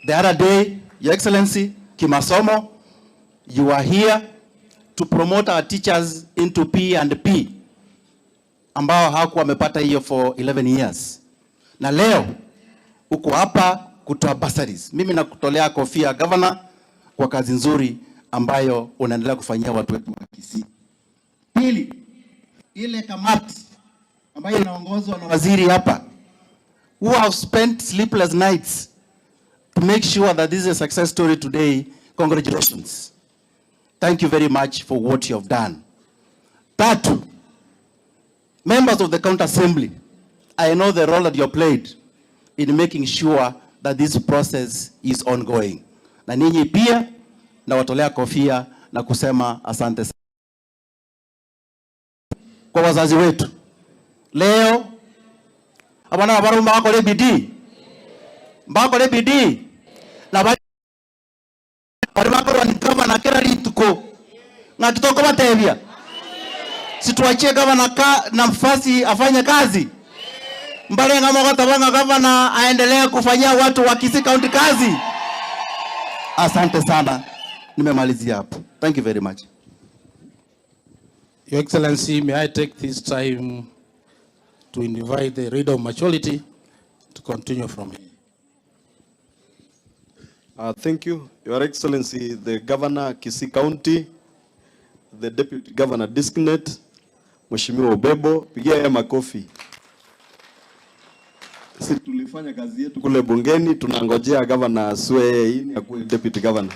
The other day, Your Excellency, Kimasomo, you are here to promote our teachers into P and P ambao hawakuwa wamepata hiyo for 11 years. Na leo uko hapa kutoa bursaries. Mimi nakutolea kofia, Governor, kwa kazi nzuri ambayo unaendelea kufanyia watu wetu wa Kisii. Pili, ile kamati ambayo inaongozwa na waziri hapa, who have spent sleepless nights to make sure that this is a success story today. Congratulations. Thank you very much for what you have done. Tatu, members of the county assembly, I know the role that you have played in making sure that this process is ongoing. Na ninyi pia nawatolea kofia na kusema asante kwa wazazi wetu. Leo abana abarumba bakore bidii, bakore bidii na bari bakorwa ni gavana kila rituko ng'aki tokobatebia situachie gavana ka nafasi afanye kazi mbale ng'ama gotabanga gavana aendelee kufanyia watu wa Kisii County kazi. Asante sana, nimemalizia hapo. Thank you very much. Your Excellency, may I take this time to invite the Leader of Majority to continue from here. Thank you, Your Excellency, the Governor, Kisii County, the Deputy Governor Designate, Mheshimiwa Obebo, pigia yeye makofi. Sisi tulifanya kazi yetu kule bungeni, tunangojea governor swear in akuwe Deputy Governor.